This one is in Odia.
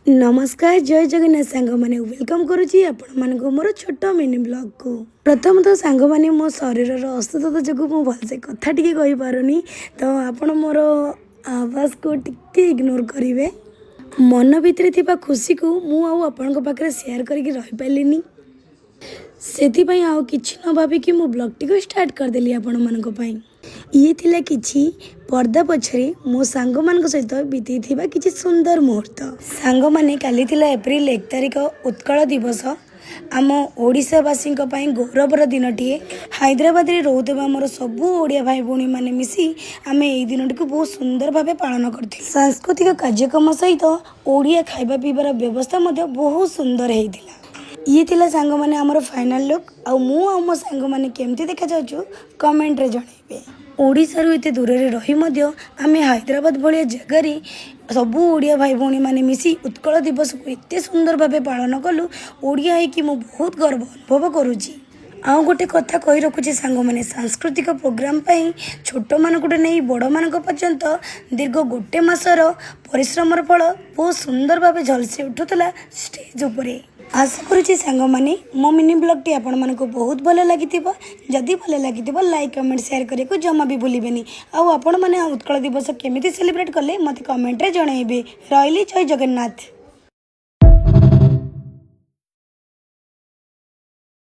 ନମସ୍କାର, ଜୟ ଜଗନ୍ନାଥ ସାଙ୍ଗମାନେ। Welcome କରୁଛି ଆପଣମାନଙ୍କୁ ମୋର ଛୋଟ ମିନି ବ୍ଲଗ୍କୁ। ପ୍ରଥମତଃ ସାଙ୍ଗମାନେ, ମୋ ଶରୀରର ଅସୁସ୍ଥତା ଯୋଗୁଁ ମୁଁ ଭଲସେ କଥା ଟିକେ କହିପାରୁନି, ତ ଆପଣ ମୋର ଆବାଜକୁ ଟିକେ ଇଗ୍ନୋର କରିବେ। ମନ ଭିତରେ ଥିବା ଖୁସିକୁ ମୁଁ ଆଉ ଆପଣଙ୍କ ପାଖରେ ସେୟାର କରିକି ରହିପାରିଲିନି। ସେଥିପାଇଁ ଆଉ କିଛି ନ ଭାବିକି ମୁଁ ବ୍ଲଗ୍ଟିକୁ ଷ୍ଟାର୍ଟ କରିଦେଲି ଆପଣମାନଙ୍କ ପାଇଁ। ଇଏ ଥିଲା କିଛି ପର୍ଦ୍ଦା ପଛରେ ମୋ ସାଙ୍ଗମାନଙ୍କ ସହିତ ବିତେଇଥିବା କିଛି ସୁନ୍ଦର ମୁହୂର୍ତ୍ତ। ସାଙ୍ଗମାନେ, କାଲି ଥିଲା ଏପ୍ରିଲ 1 ତାରିଖ, ଉତ୍କଳ ଦିବସ। ଆମ ଓଡ଼ିଶାବାସୀଙ୍କ ପାଇଁ ଗୌରବର ଦିନଟିଏ। ହାଇଦ୍ରାବାଦରେ ରହୁଥିବା ଆମର ସବୁ ଓଡ଼ିଆ ଭାଇ ଭଉଣୀମାନେ ମିଶି ଆମେ ଏଇ ଦିନଟିକୁ ବହୁତ ସୁନ୍ଦର ଭାବେ ପାଳନ କରିଥିଲୁ। ସାଂସ୍କୃତିକ କାର୍ଯ୍ୟକ୍ରମ ସହିତ ଓଡ଼ିଆ ଖାଇବା ପିଇବାର ବ୍ୟବସ୍ଥା ମଧ୍ୟ ବହୁତ ସୁନ୍ଦର ହେଇଥିଲା। ଇଏ ଥିଲା ସାଙ୍ଗମାନେ, ଆମର ଫାଇନାଲ୍ ଲୁକ୍। ଆଉ ମୁଁ ଆଉ ମୋ ସାଙ୍ଗମାନେ କେମିତି ଦେଖାଯାଉଛୁ, କମେଣ୍ଟରେ ଜଣାଇବେ। ଓଡ଼ିଶାରୁ ଏତେ ଦୂରରେ ରହି ମଧ୍ୟ ଆମେ ହାଇଦ୍ରାବାଦ ଭଳିଆ ଜାଗାରେ ସବୁ ଓଡ଼ିଆ ଭାଇ ଭଉଣୀମାନେ ମିଶି ଉତ୍କଳ ଦିବସକୁ ଏତେ ସୁନ୍ଦର ଭାବେ ପାଳନ କଲୁ। ଓଡ଼ିଆ ହେଇକି ମୁଁ ବହୁତ ଗର୍ବ ଅନୁଭବ କରୁଛି। ଆଉ ଗୋଟେ କଥା କହି ରଖୁଛି ସାଙ୍ଗମାନେ, ସାଂସ୍କୃତିକ ପ୍ରୋଗ୍ରାମ ପାଇଁ ଛୋଟମାନଙ୍କଠୁ ନେଇ ବଡ଼ମାନଙ୍କ ପର୍ଯ୍ୟନ୍ତ ଦୀର୍ଘ ଗୋଟେ ମାସର ପରିଶ୍ରମର ଫଳ ବହୁତ ସୁନ୍ଦର ଭାବେ ଝଲସି ଉଠୁଥିଲା ଷ୍ଟେଜ୍ ଉପରେ। ଆଶା କରୁଛି ସାଙ୍ଗମାନେ, ମୋ ମିନି ବ୍ଲଗ୍ଟି ଆପଣମାନଙ୍କୁ ବହୁତ ଭଲ ଲାଗିଥିବ। ଯଦି ଭଲ ଲାଗିଥିବ, ଲାଇକ୍, କମେଣ୍ଟ, ସେୟାର କରିବାକୁ ଜମା ବି ଭୁଲିବେନି। ଆଉ ଆପଣମାନେ ଉତ୍କଳ ଦିବସ କେମିତି ସେଲିବ୍ରେଟ୍ କଲେ, ମୋତେ କମେଣ୍ଟରେ ଜଣାଇବେ। ରହିଲି, ଜୟ ଜଗନ୍ନାଥ।